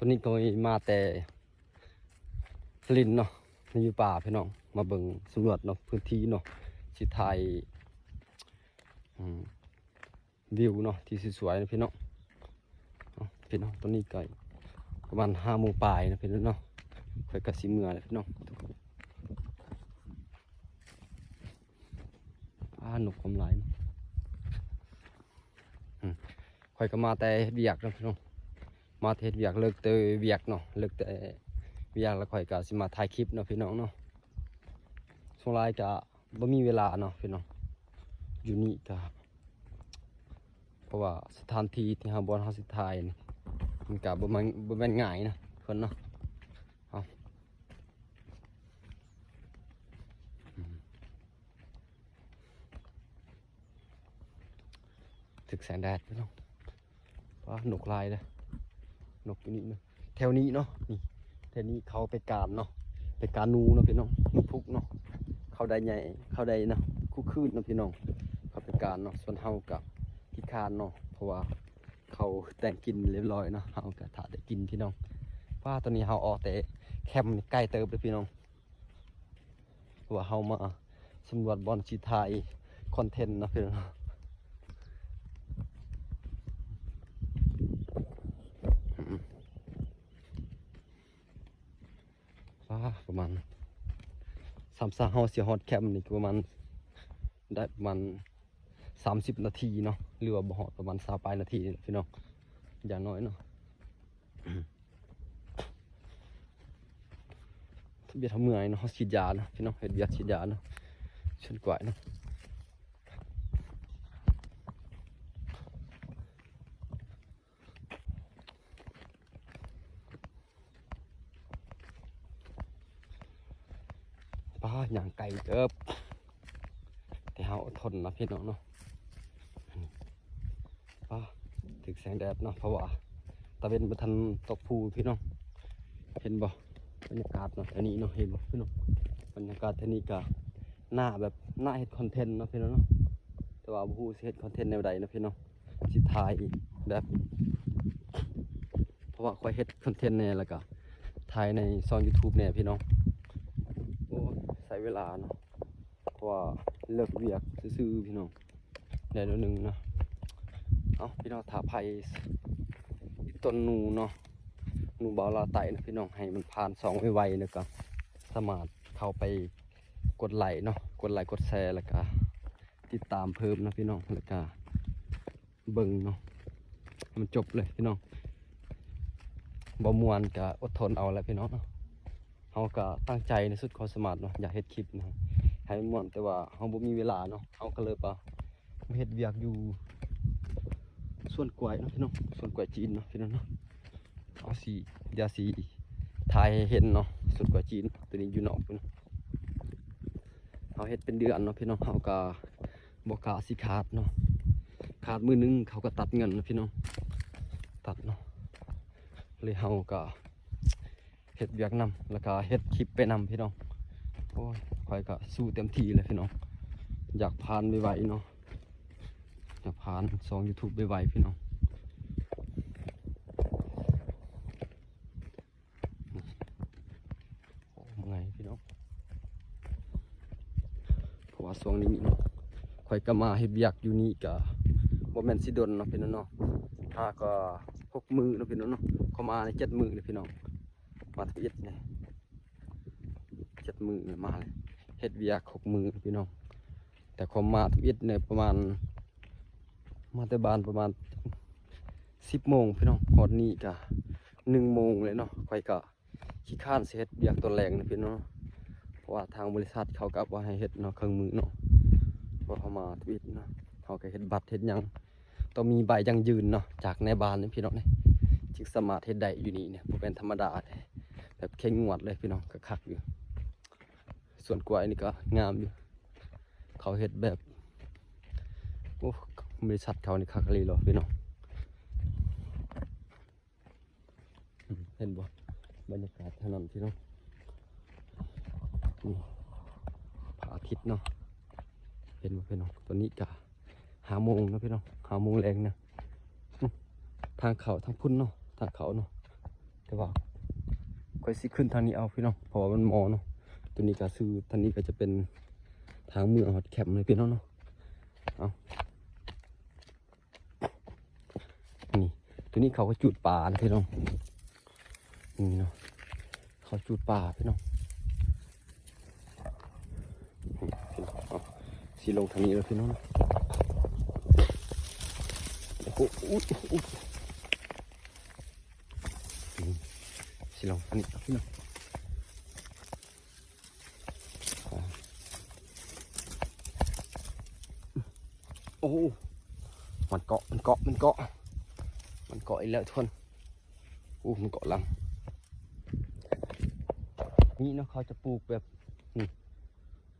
ອນນີ້ກໍມາແຕ່ຫຼິ້ນເນາະ ມາຢູ່ປ່າພີ່ນ້ອງ ມາເບິ່ງສຳຫຼວດເນາະ ພື້ນທີ່ເນາະ ຊິຖ່າຍ ອືມ ວິວເນາະ ທີ່ສວຍໆເນາະພີ່ນ້ອງ. ເອົາ ພີ່ນ້ອງ ຕອນນີ້ກໍປະມານຫ້າໂມງປາຍເນາະພີ່ນ້ອງເນາະ ຂ້ອຍກໍຊິເມືອແລ້ວພີ່ນ້ອງ. ອ້າ ນົກຄວາມຫຼາຍເນາະ. ອືມ ຂ້ອຍກໍມາແຕ່ເຮັດວຽກເນາະພີ່ນ້ອງ ມາແຕ່ເຮັດວຽກ ເລີກແຕ່ວຽກເນາະ ເລີກແຕ່ວຽກແລ້ວ ຂ້ອຍກໍຊິມາຖ່າຍຄລິບເນາະພີ່ນ້ອງເນາະ. ສ່ວນຫຼາຍກໍບໍ່ມີເວລາເນາະພີ່ນ້ອງ ຢູ່ນີ້ກໍ ເພາະວ່າສະຖານທີ່ທີ່ເຮົາ ບ່ອນເຮົາຊິຖ່າຍນີ້ ມັນກໍບໍ່ແມ່ນ ບໍ່ແມ່ນງ່າຍນະເພິ່ນເນາະ. ເອົາ ອືມ ຖືກແສງແດດພີ່ນ້ອງ. ວ້າ ນົກຫຼາຍເດ້ ນົກຢູ່ນີ້ເນາະ ແຖວນີ້ເນາະ ນີ້ ແຖວນີ້ເຂົາໄປການເນາະ ໄປການໜູເນາະພີ່ນ້ອງ ໜູພຸກເນາະ ເຂົາໄດ້ໃຫຍ່ ເຂົາໄດ້ເນາະ ຄຸກຄືນເນາະພີ່ນ້ອງ ເຂົາໄປການເນາະ. ສ່ວນເຮົາກໍຂີ້ຄ້ານເນາະ ເພາະວ່າເຂົາແຕ່ງກິນຮຽບຮ້ອຍເນາະ ເຮົາກໍຖ້າແຕ່ກິນພີ່ນ້ອງ. ວ້າ ຕອນນີ້ເຮົາອອກແຕ່ແຄມນີ້ ໄກເຕີບເດ້ພີ່ນ້ອງ. ວ່າເຮົາມາສຳຫຼວດບ່ອນຊິຖ່າຍຄອນເທັນເນາະພີ່ນ້ອງ. ວ້າ ປະມານ ສາມສາເຮົາຊິຮອດແຄມນີ້ກໍປະມານ ໄດ້ປະມານສາມສິບນາທີເນາະ ຫຼືວ່າບໍ່ຮອດ ປະມານຊາວປາຍນາທີນີ້ແຫຼະພີ່ນ້ອງ ຢ່າງໜ້ອຍເນາະ. ເຮັດວຽກເຮົາເມື່ອຍເນາະ ເຮົາສີດຢາເນາະພີ່ນ້ອງ ເຮັດວຽກສີດຢາເນາະ ສວນກ້ວຍເນາະ. ປ້າ ຍ່າງໄກເຕີບ ແຕ່ເຮົາອົດທົນເນາະພີ່ນ້ອງເນາະ. ປ້າ ຖືກແສງແດດເນາະ ເພາະວ່າຕາເວັນບໍ່ທັນຕົກພູພີ່ນ້ອງ. ເຫັນບໍ່ ບັນຍາກາດເນາະ ແຖວນີ້ເນາະ ເຫັນບໍ່ພີ່ນ້ອງ ບັນຍາກາດແຖວນີ້ກະໜ້າແບບ ໜ້າເຮັດຄອນເທັນເນາະພີ່ນ້ອງເນາະ. ແຕ່ວ່າບໍ່ຮູ້ຊິເຮັດຄອນເທັນແນວໃດເນາະພີ່ນ້ອງ ຊິຖ່າຍແບບ ເພາະວ່າຂ້ອຍເຮັດຄອນເທັນແດ່ ແລ້ວກະຖ່າຍໃນຊ່ອງຢູທູບແດ່ພີ່ນ້ອງ. ໂອ້ ໃຊ້ເວລາເນາະ ເພາະວ່າເລີກວຽກຊື່ໆ ພີ່ນ້ອງ ໄດ້ໜ້ອຍໜຶ່ງເນາະ. ເອົ້າ ພີ່ນ້ອງ ຖ້າໃຜຕິດຕົ້ນໜູເນາະ ໜູບ່າວລາວໃຕ້ເນາະພີ່ນ້ອງ ໃຫ້ມັນຜ່ານຊ່ອງໄວໆ ແລ້ວກະສາມາດເຂົ້າໄປກົດໄລເນາະ ກົດໄລກົດແຊ ແລ້ວກະຕິດຕາມເພີ່ມເນາະພີ່ນ້ອງ ແລ້ວກະ ເບິ່ງເນາະ ໃຫ້ມັນຈົບເລີຍພີ່ນ້ອງ. ບໍ່ມ່ວນກະອົດທົນເອົາແຫຼະພີ່ນ້ອງເນາະ. ເຮົາກະຕັ້ງໃຈໃນສຸດຄວາມສາມາດເນາະ ຢາກເຮັດຄລິບນະ ໃຫ້ມັນມ່ວນ ແຕ່ວ່າເຮົາບໍ່ມີເວລາເນາະ ເຮົາກະເລີຍໄປເຮັດວຽກຢູ່ສວນກ້ວຍເນາະພີ່ນ້ອງ ສວນກ້ວຍຈີນເນາະພີ່ນ້ອງເນາະ. ເຮົາຊິ ດຽວຊິຖ່າຍໃຫ້ເຫັນເນາະ ສວນກ້ວຍຈີນ ໂຕນີ້ຢູ່ນອກພຸ້ນ. ເຮົາເຮັດເປັນເດືອນເນາະພີ່ນ້ອງ ເຮົາກະບໍ່ກະຊິຂາດເນາະ ຂາດມື້ໜຶ່ງເຂົາກະຕັດເງິນເນາະພີ່ນ້ອງ ຕັດເນາະ. ເລີຍເຮົາກະເຮັດວຽກນຳ ແລ້ວກະເຮັດຄລິບໄປນຳພີ່ນ້ອງ. ໂອ້ຍ ຂ້ອຍກະສູ້ເຕັມທີ່ແຫຼະພີ່ນ້ອງ ຢາກຜ່ານໄວໆເນາະ ຢາກຜ່ານຊ່ອງຢູທູບໄວໆພີ່ນ້ອງ. ໂອ້ ເມື່ອຍພີ່ນ້ອງ ເພາະວ່າຊ່ວງນີ້ເນາະ ຂ້ອຍກະມາເຮັດວຽກຢູ່ນີ້ກະບໍ່ແມ່ນຊິດົນເນາະພີ່ນ້ອງເນາະ ຫາກະຫົກມື້ເນາະພີ່ນ້ອງເນາະ ຂ້ອຍມາໄດ້ເຈັດມື້ເລີຍພີ່ນ້ອງ. ມາທຳອິດນີ້ເຈັດມື້ມາເລີຍ ເຮັດວຽກຫົກມື້ພີ່ນ້ອງ. ແຕ່ຂ້ອຍມາທຳອິດນີ້ປະມານ ມາແຕ່ບ້ານປະມານສິບໂມງພີ່ນ້ອງ ຮອດນີ້ກະໜຶ່ງໂມງແລ້ວເນາະ. ຂ້ອຍກະຂີ້ຄ້ານຊິເຮັດວຽກຕອນແລງນະພີ່ນ້ອງ ເພາະວ່າທາງບໍລິສັດເຂົາກະບໍ່ໃຫ້ເຮັດເນາະ ເຄິ່ງມື້ເນາະ ເພາະເຮົາມາທຳອິດເນາະ ເຮົາກະເຮັດບັດເຮັດຫຍັງ ຕ້ອງມີໃບຢັ້ງຢືນເນາະ ຈາກນາຍບ້ານນີ້ພີ່ນ້ອງນີ້ ຈຶ່ງສາມາດເຮັດໄດ້ຢູ່ນີ້ນີ້ ບໍ່ແມ່ນທຳມະດາເດ້ ແບບເຂັ້ມງວດເລີຍພີ່ນ້ອງ ກະຄັກຢູ່. ສວນກ້ວຍນີ້ກະງາມຢູ່ ເຂົາເຮັດແບບ ໂອ້ ບໍລິສັດເຂົານີ້ຄັກອີ່ຫຼີເນາະພີ່ນ້ອງ. ເຫັນບໍ່ ບັນຍາກາດທາງນັ້ນພີ່ນ້ອງ ນີ້ ພະອາທິດເນາະ ເຫັນບໍ່ພີ່ນ້ອງ. ຕອນນີ້ກະຫ້າໂມງເນາະພີ່ນ້ອງ ຫ້າໂມງແລງນະ. ທາງເຂົ້າທາງພຸ້ນເນາະ ທາງເຂົ້າເນາະ ແຕ່ ວ່າຂ້ອຍຊິຂຶ້ນທາງນີ້ເອົາພີ່ນ້ອງ ເພາະວ່າມັນໝໍເນາະ. ຕົວນີ້ກໍຄື ທາງນີ້ກໍຈະເປັນທາງເມືອຮອດແຄມເລີຍພີ່ນ້ອງເນາະ. ເອົາ ນີ້ ຕົວນີ້ເຂົາກໍຈູດປານະພີ່ນ້ອງ. ນີ້ເນາະ ເຂົາຈູດປາພີ່ນ້ອງ. ນີ້ພີ່ນ້ອງ ເອົາ ຊິລົງທາງນີ້ແລ້ວພີ່ນ້ອງ. ໂອ້ໂຫ ອຸ໊ຍ ອຸ໊ຍ ນີ້ ຊິລົງທາງນີ້ແລ້ວພີ່ນ້ອງ. ໂອ້ ມັນເກາະ ມັນເກາະ ມັນເກາະ ມັນເກາະອີກແລ້ວທຸກຄົນ. ໂອ້ ມັນເກາະຫຼັງ. ນີ້ເນາະ ເຂົາຈະປູກແບບ ນີ້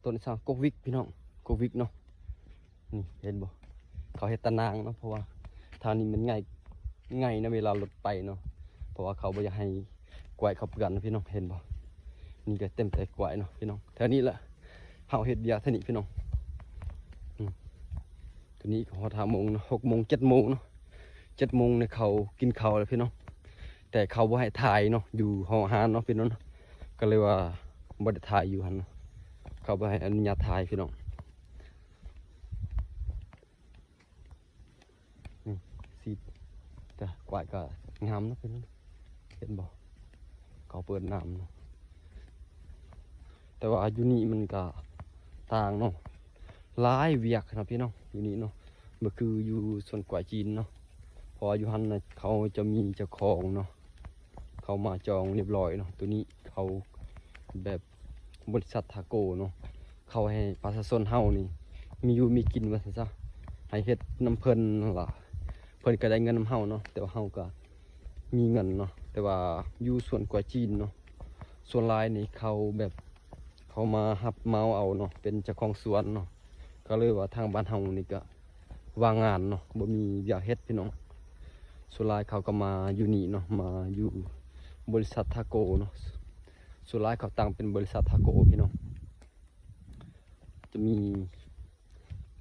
ຕົ້ນຊາງກົກວິກພີ່ນ້ອງ ກົກວິກເນາະ. ນີ້ເຫັນບໍ່ ເຂົາເຮັດຕາໜ່າງເນາະ ເພາະວ່າທາງນີ້ມັນໃຫຍ່ ໃຫຍ່ນະ ເວລາລົດໄປເນາະ ເພາະວ່າເຂົາບໍ່ຢາກໃຫ້ກ້ວຍເຂົາເປື້ອນນະພີ່ນ້ອງ. ເຫັນບໍ່ ນີ້ກໍເຕັມແຕ່ກ້ວຍເນາະພີ່ນ້ອງ. ແຖວນີ້ລະ ເຮົາເຮັດວຽກແຖວນີ້ພີ່ນ້ອງ. ອືມ ຕອນນີ້ກໍຮອດຫ້າໂມງເນາະ ຫົກໂມງ ເຈັດໂມງເນາະ. ເຈັດໂມງນີ້ເຂົາກິນເຂົ້າແລ້ວພີ່ນ້ອງ ແຕ່ເຂົາບໍ່ໃຫ້ຖ່າຍເນາະ ຢູ່ຫ້ອງອາຫານເນາະພີ່ນ້ອງເນາະ. ກໍເລີຍວ່າບໍ່ໄດ້ຖ່າຍຢູ່ຫັ້ນເນາະ ເຂົາບໍ່ໃຫ້ອະນຸຍາດຖ່າຍພີ່ນ້ອງ. ນີ້ ສີດ ແຕ່ກວາດກໍງາມເນາະພີ່ນ້ອງ ເຫັນບໍ່ ເຂົາເປີດນ້ຳເນາະ. ແຕ່ວ່າຢູ່ນີ້ມັນກໍຕ່າງເນາະ ຫຼາຍວຽກເນາະພີ່ນ້ອງ ຢູ່ນີ້ເນາະ ບໍ່ຄືຢູ່ສວນກ້ວຍຈີນເນາະ. ເພາະວ່າຢູ່ຫັ້ນນະ ເຂົາຈະມີເຈົ້າຂອງເນາະ ເຂົາມາຈອງຮຽບຮ້ອຍເນາະ. ໂຕນີ້ເຂົາແບບ ບໍລິສັດທາໂກເນາະ ເຂົາໃຫ້ປະຊາຊົນເຮົານີ້ມີຢູ່ມີກິນວ່າຊັ້ນຊະ ໃຫ້ເຮັດນຳເພິ່ນຫັ້ນລະ ເພິ່ນກໍໄດ້ເງິນນຳເຮົາເນາະ ແຕ່ວ່າເຮົາກໍມີເງິນເນາະ. ແຕ່ວ່າຢູ່ສວນກ້ວຍຈີນເນາະ ສ່ວນຫຼາຍນີ້ເຂົາແບບ ເຂົາມາຮັບເໝົາເອົາເນາະ ເປັນເຈົ້າຂອງສວນເນາະ ກໍເລີຍວ່າທາງບ້ານເຮົານີ້ກໍ ວ່າງງານເນາະ ບໍ່ມີວຽກເຮັດພີ່ນ້ອງ. ສ່ວນຫຼາຍເຂົາກໍມາຢູ່ນີ້ເນາະ ມາຢູ່ບໍລິສັດທາໂກເນາະ ສ່ວນຫຼາຍເຂົາຕັ້ງເປັນບໍລິສັດທາໂກພີ່ນ້ອງ. ຈະມີ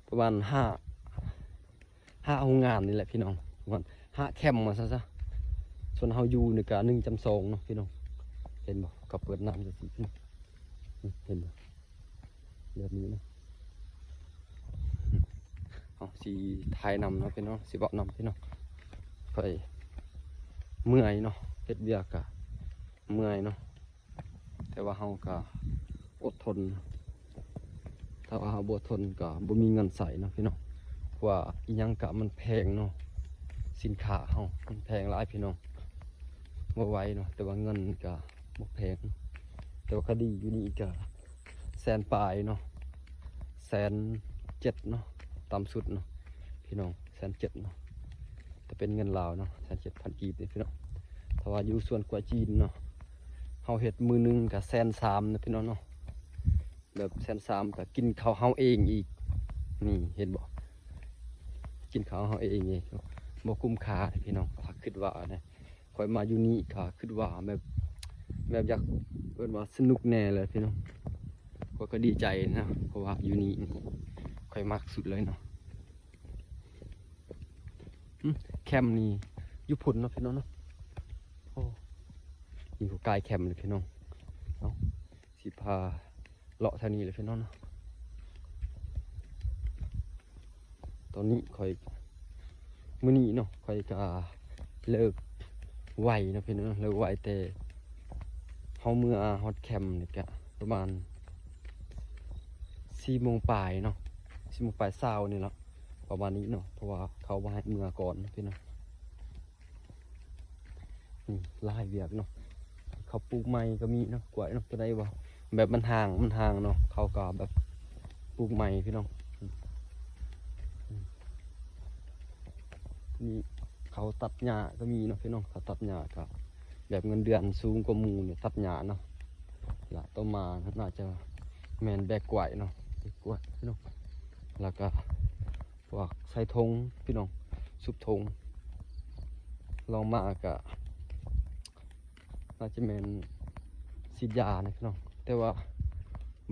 ປະມານຫ້າ ຫ້າໂຮງງານນີ້ແຫຼະພີ່ນ້ອງ ປະມານຫ້າແຄມວ່າຊັ້ນຊະ. ສ່ວນເຮົາຢູ່ນີ້ກະໜຶ່ງຈຳສອງເນາະພີ່ນ້ອງ. ເຫັນບໍ່ ເຂົາເປີດນ້ຳຈັ່ງຊີ້ພີ່ນ້ອງ ເຫັນບໍ່ ແບບນີ້ເນາະ. ເອົາ ຊິຖ່າຍນຳເນາະພີ່ນ້ອງ ຊິເວົ້ານຳພີ່ນ້ອງ. ຂ້ອຍເມື່ອຍເນາະ ເຮັດວຽກກະເມື່ອຍເນາະ ແຕ່ວ່າເຮົາກະອົດທົນ ຖ້າວ່າເຮົາບໍ່ທົນກະບໍ່ມີເງິນໃຊ້ເນາະພີ່ນ້ອງ. ເພາະວ່າອີ່ຫຍັງກະມັນແພງເນາະ ສິນຄ້າເຮົາມັນແພງຫຼາຍພີ່ນ້ອງ. ບໍ່ໄຫວເນາະ ແຕ່ວ່າເງິນກະບໍ່ແພງ ແຕ່ວ່າຄະດີຢູ່ນີ້ກະ ແສນປາຍເນາະ ແສນເຈັດເນາະ ຕ່ຳສຸດເນາະພີ່ນ້ອງ ແສນເຈັດເນາະ ແຕ່ເປັນເງິນລາວເນາະ ແສນເຈັດພັນກີບເດ້ພີ່ນ້ອງ. ຖ້າວ່າຢູ່ສວນກ້ວຍຈີນເນາະ ເຮົາເຮັດມື້ໜຶ່ງກະແສນສາມເນາະພີ່ນ້ອງເນາະ ແບບແສນສາມກະກິນເຂົ້າເຮົາເອງອີກ ນີ້ເຫັນບໍ່ ກິນເຂົ້າເຮົາເອງອີກ ບໍ່ຄຸ້ມຄ່າເດ້ພີ່ນ້ອງ. ຖ້າຄິດວ່ານະ ຂ້ອຍມາຢູ່ນີ້ກະຄິດວ່າແບບ ແບບຢາກ ເອີ້ນວ່າສະໜຸກແດ່ເລີຍພີ່ນ້ອງ. ຂ້ອຍກໍດີໃຈນະ ເພາະວ່າຢູ່ນີ້ຂ້ອຍມັກສຸດເລີຍເນາະ. ອືມ ແຄມນີ້ຢູ່ພຸ້ນເນາະພີ່ນ້ອງເນາະ. ໂອ້ ນີ້ກໍກາຍແຄມເລີຍພີ່ນ້ອງ. ເອົາ ຊິພາ ເລາະແຖວນີ້ແຫຼະພີ່ນ້ອງເນາະ. ຕອນນີ້ຂ້ອຍ ມື້ນີ້ເນາະ ຂ້ອຍກະເລີກໄວເນາະພີ່ນ້ອງເນາະ ເລີກໄວ ແຕ່ເຮົາເມືອຮອດແຄມນີ້ກະປະມານສີ່ໂມງປາຍເນາະ ສີ່ໂມງປາຍຊາວນີ້ລະ ປະມານນີ້ເນາະ ເພາະວ່າເຂົາບໍ່ໃຫ້ເມືອກ່ອນເນາະພີ່ນ້ອງ. ນີ້ຫຼາຍວຽກເນາະ ເຂົາປູກໃໝ່ກໍມີເນາະ ກ້ວຍເນາະ ຕົວໃດບໍ່ ແບບມັນຫ່າງ ມັນຫ່າງເນາະ ເຂົາກໍແບບປູກໃໝ່ພີ່ນ້ອງ. ນີ້ເຂົາຕັດຫຍ້າກໍມີເນາະພີ່ນ້ອງ ເຂົາຕັດຫຍ້າກໍແບບເງິນເດືອນສູງກວ່າໝູ່ນີ້ ຕັດຫຍ້າເນາະ. ລະຕໍ່ມາໜ້າຈະແມ່ນແບກກ້ວຍເນາະ ແບກກ້ວຍພີ່ນ້ອງ ລະກະ ພວກໃສ່ຖົງພີ່ນ້ອງ ຊຸບຖົງ ລອງມາກະໜ້າຈະແມ່ນສີດຢານະພີ່ນ້ອງ. ແຕ່ວ່າ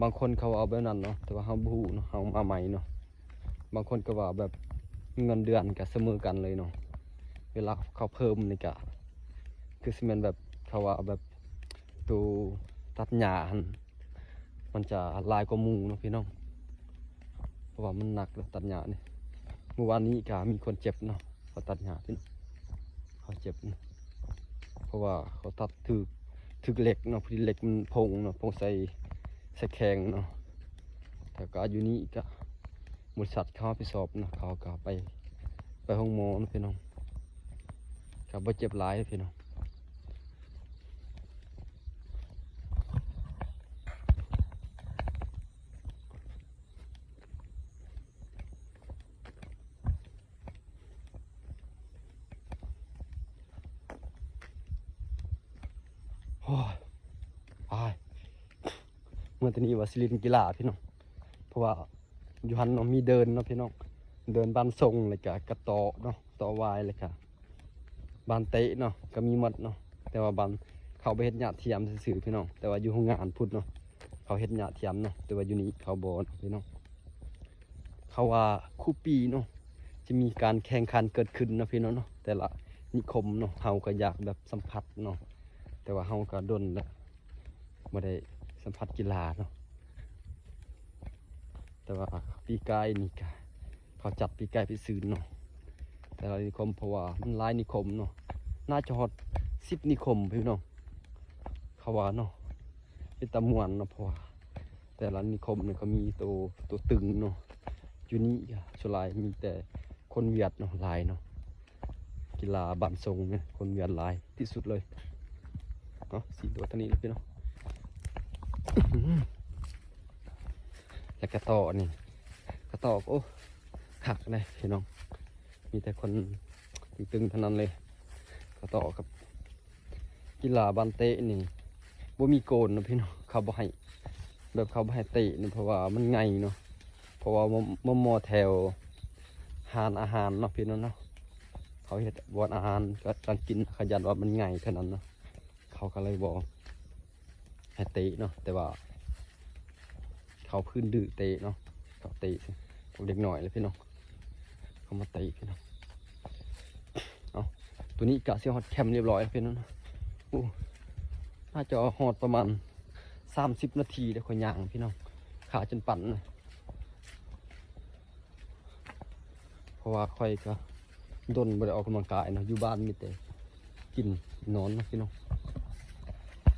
ບາງຄົນເຂົາເວົ້າແບບນັ້ນເນາະ ແຕ່ວ່າເຮົາບໍ່ຮູ້ເນາະ ເຮົາມາໃໝ່ເນາະ. ບາງຄົນກໍວ່າແບບເງິນເດືອນກະສະເໝີກັນເລີຍເນາະ ເວລາເຂົາເພີ່ມນີ້ກະຄືຊິແມ່ນແບບ ຖ້າວ່າແບບໂຕຕັດຫຍ້າຫັ້ນ ມັນຈະຫຼາຍກວ່າໝູ່ເນາະພີ່ນ້ອງ ເພາະວ່າມັນໜັກແລ້ວຕັດຫຍ້ານີ້. ມື້ວານນີ້ກະມີຄົນເຈັບເນາະ ເຂົາຕັດຫຍ້າພີ່ນ້ອງ ເຂົາເຈັບເນາະ ເພາະວ່າເຂົາຕັດຖືກ ຖືກເຫຼັກເນາະ ພໍດີເຫຼັກມັນພົງເນາະ ພົງໃສ່ ໃສ່ແຂ້ງເນາະ. ແລ້ວກະຢູ່ນີ້ກະ ບໍລິສັດເຂົາຮັບຜິດຊອບເນາະ ເຂົາກະໄປ ໄປໂຮງໝໍເນາະພີ່ນ້ອງ ກະບໍ່ເຈັບຫຼາຍພີ່ນ້ອງ. ໂອ້ຍ ອາຍ ເມື່ອແຕ່ນີ້ວ່າຊິຫຼິ້ນກິລາພີ່ນ້ອງ ເພາະວ່າຢູ່ຫັ້ນເນາະ ມີເດີ່ນເນາະພີ່ນ້ອງ ເດີ່ນບ້ານຊົງ ແລ້ວກະກະເຕາະເນາະ ເຕາະວາຍ ແລ້ວກະບ້ານເຕະເນາະ ກະມີໝົດເນາະ. ແຕ່ວ່າບ້ານເຂົາໄປເຮັດຫຍ້າທຽມຊື່ໆ ພີ່ນ້ອງ ແຕ່ວ່າຢູ່ໂຮງງານພຸ້ນເນາະ ເຂົາເຮັດຫຍ້າທຽມເນາະ ແຕ່ວ່າຢູ່ນີ້ເຂົາບໍ່ເນາະພີ່ນ້ອງ. ເຂົາວ່າຄູ່ປີເນາະ ຈະມີການແຂ່ງຂັນເກີດຂຶ້ນເນາະພີ່ນ້ອງເນາະ ແຕ່ລະນິຄົມເນາະ ເຮົາກະຢາກແບບສຳຜັດເນາະ ແຕ່ວ່າເຮົາກະດົນແລ້ວ ບໍ່ໄດ້ສຳຜັດກິລາເນາະ. ແຕ່ວ່າປີກາຍນີ້ກະ ເຂົາຈັດປີກາຍປີຊືນເນາະ ແຕ່ລະນິຄົມ ເພາະວ່າມັນຫຼາຍນິຄົມເນາະ ໜ້າຈະຮອດສິບນິຄົມພີ່ນ້ອງ ເຂົາວ່າເນາະ. ເປັນຕາມ່ວນເນາະ ເພາະວ່າແຕ່ລະນິຄົມນີ້ກະມີໂຕ ໂຕຕຶງເນາະ. ຢູ່ນີ້ກະສ່ວນຫຼາຍມີແຕ່ຄົນຫວຽດເນາະ ຫຼາຍເນາະ. ກິລາບ້ານຊົງນີ້ຄົນຫວຽດຫຼາຍທີ່ສຸດເລີຍເນາະ. ສີ່ຕົວເທົ່ານີ້ແຫຼະພີ່ນ້ອງ ແລ້ວກະເຕາະນີ້ ກະເຕາະ ໂອ້ ຄັກເດ້ພີ່ນ້ອງ ມີແຕ່ຄົນຕຶງໆ ເທົ່ານັ້ນເລີຍ ກະເຕາະກັບ ກິລາບ້ານເຕະນີ້ບໍ່ມີໂກນເນາະພີ່ນ້ອງ ເຂົາບໍ່ໃຫ້ ແບບເຂົາບໍ່ໃຫ້ເຕະເນາະ ເພາະວ່າມັນໃຫຍ່ເນາະ ເພາະວ່າໝໍ ໝໍແຖວຮ້ານອາຫານເນາະພີ່ນ້ອງເນາະ ເຂົາເຮັດບ່ອນອາຫານການກິນ ເຂົາຢ້ານວ່າມັນໃຫຍ່ເທົ່ານັ້ນເນາະ ເຂົາກະເລີຍບໍ່ໃຫ້ເຕະເນາະ. ແຕ່ວ່າເຂົາພື້ນດື້ເຕະເນາະ ເຂົາເຕະພວກເດັກນ້ອຍແຫຼະພີ່ນ້ອງ ເຂົາມາເຕະພີ່ນ້ອງ. ເອົາ ໂຕນີ້ກະຊິຮອດແຄມຮຽບຮ້ອຍແລ້ວພີ່ນ້ອງ ໂອ້ ໜ້າຈະຮອດປະມານສາມສິບນາທີແລ້ວ ຂ້ອຍຍ່າງພີ່ນ້ອງ ຂາຈົນປັ່ນນະ ເພາະວ່າຂ້ອຍກະດົນບໍ່ໄດ້ອອກກຳລັງກາຍເນາະ ຢູ່ບ້ານມີແຕ່ກິນນອນເນາະພີ່ນ້ອງ.